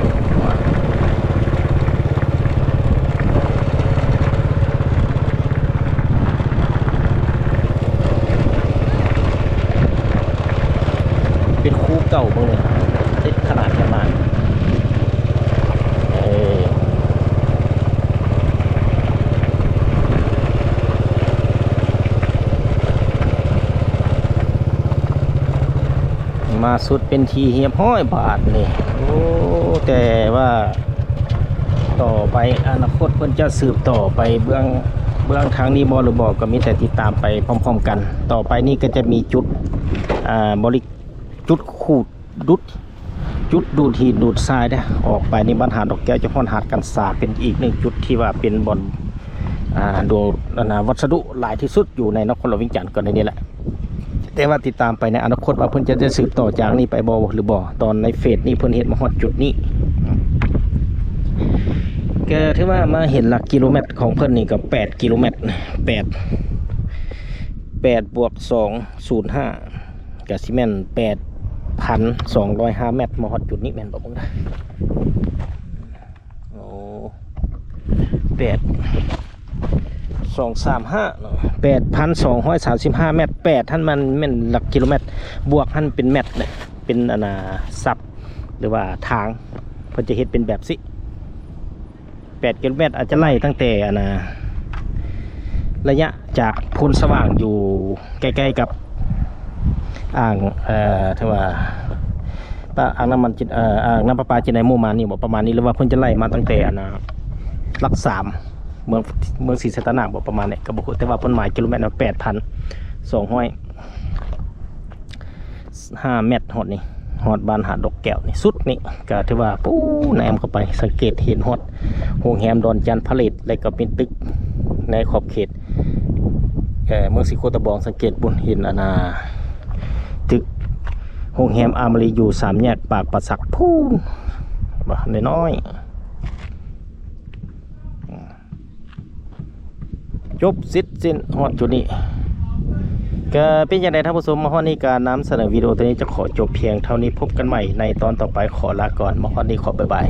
ເປັນໂຄ ເອົາເບິ່ງເດ້ ຕິດຂະໜາດແຕ່ມາ ເອີ ມາສຸດເປັນທີ່ຮຽບຮ້ອຍບາດນີ້. ໂອ້ ແຕ່ວ່າຕໍ່ໄປອະນາຄົດເພິ່ນຈະສືບຕໍ່ໄປເບື້ອງ ເບື້ອງທາງນີ້ບໍ່ ຫຼືບໍ່ ກໍມີແຕ່ຕິດຕາມໄປພ້ອມໆກັນ. ຕໍ່ໄປນີ້ກໍຈະມີຈຸດ ອ່າ ບໍລິ ຈຸດຂູດດຸດ ຈຸດດູດຫີນດູດຊາຍເດ້. ອອກໄປນີ້ບ້ານຫາດດອກແກ້ວຈະຮອດຫາດກັນຊາ ເປັນອີກໜຶ່ງຈຸດທີ່ວ່າເປັນບ່ອນ ອ່າ ໂດ ອັນນ່າ ວັດສະດຸຫຼາຍທີ່ສຸດຢູ່ໃນນະຄອນຫຼວງວຽງຈັນກໍໄດ້ນີ້ແຫຼະ. ແຕ່ວ່າຕິດຕາມໄປໃນອະນາຄົດວ່າເພິ່ນຈະໄດ້ສືບຕໍ່ຈາກນີ້ໄປບໍ່ ຫຼືບໍ່. ຕອນໃນເຟສນີ້ເພິ່ນເຮັດມາຮອດຈຸດນີ້ ກໍຖືວ່າມາເຫັນຫຼັກກິໂລແມັດຂອງເພິ່ນນີ້ກໍແປດກິໂລແມັດ ແປດ ແປດບວກສອງ ສູນຫ້າ ກະຊິແມ່ນແປດພັນສອງຮ້ອຍຫ້າແມັດ ມາຮອດຈຸດນີ້ແມ່ນບໍ່ເບິ່ງນະ? ໂອ້ ແປດ ສອງສາມຫ້າເນາະ ແປດພັນສອງຮ້ອຍສາມສິບຫ້າແມັດ. ແປດຫັ້ນມັນແມ່ນຫຼັກກິໂລແມັດ ບວກຫັ້ນເປັນແມັດເດ້ ເປັນອັນນ່າ ສັບ ຫຼືວ່າທາງ ເພິ່ນຈະເຮັດເປັນແບບຊີ້. ແປດກິໂລແມັດ ອາດຈະໄລ່ຕັ້ງແຕ່ອັນນ່າ ໄລຍະຈາກໂພນສະຫວ່າງຢູ່ໃກ້ໆກັບອ່າງ ເອີ ຖືວ່າປະ ອ່າງນ້ຳມັນຈິນ ເອີ ອ່າງນ້ຳປະປາຈິນໄດໂມມານີ້ບໍ ປະມານນີ້ ຫຼືວ່າເພິ່ນຈະໄລ່ມາຕັ້ງແຕ່ອັນນ່າ ຫຼັກສາມ ເມືອງ ເມືອງສີສັດຕະນາກບໍ ປະມານນີ້ ກໍບໍ່ຮູ້. ແຕ່ວ່າເພິ່ນໝາຍກິໂລແມັດວ່າແປດພັນສອງຮ້ອຍ ຫ້າແມັດ ຮອດນີ້ ຮອດບ້ານຫາດດອກແກ້ວນີ້ ສຸດນີ້ ກໍຖືວ່າ ປູ້ ແນມເຂົ້າໄປ ສັງເກດເຫັນຮອດໂຮງແຮມດອນຈັນພາເລດ ແລະກໍເປັນຕຶກໃນຂອບເຂດ ເອີ ເມືອງສີໂຄດຕະບອງ. ສັງເກດພຸ້ນ ເຫັນອັນນ່າ ຕຶກໂຮງແຮມອາມາຣີຢູ່ສາມແຍກປາກປາສັກພຸ້ນ ບໍ່ ນ້ອຍໆ. ຈົບເສັດສິ້ນຮອດຈຸດນີ້ ກະເປັນຈັ່ງໃດທ່ານຜູ້ຊົມ ມາຮອດນີ້ກະນຳສະເໜີວິດີໂອໂຕນີ້ຈະຂໍຈົບພຽງເທົ່ານີ້. ພົບກັນໃໝ່ໃນຕອນຕໍ່ໄປ ຂໍລາກ່ອນ ມາຮອດນີ້ຂໍບາຍບາຍ.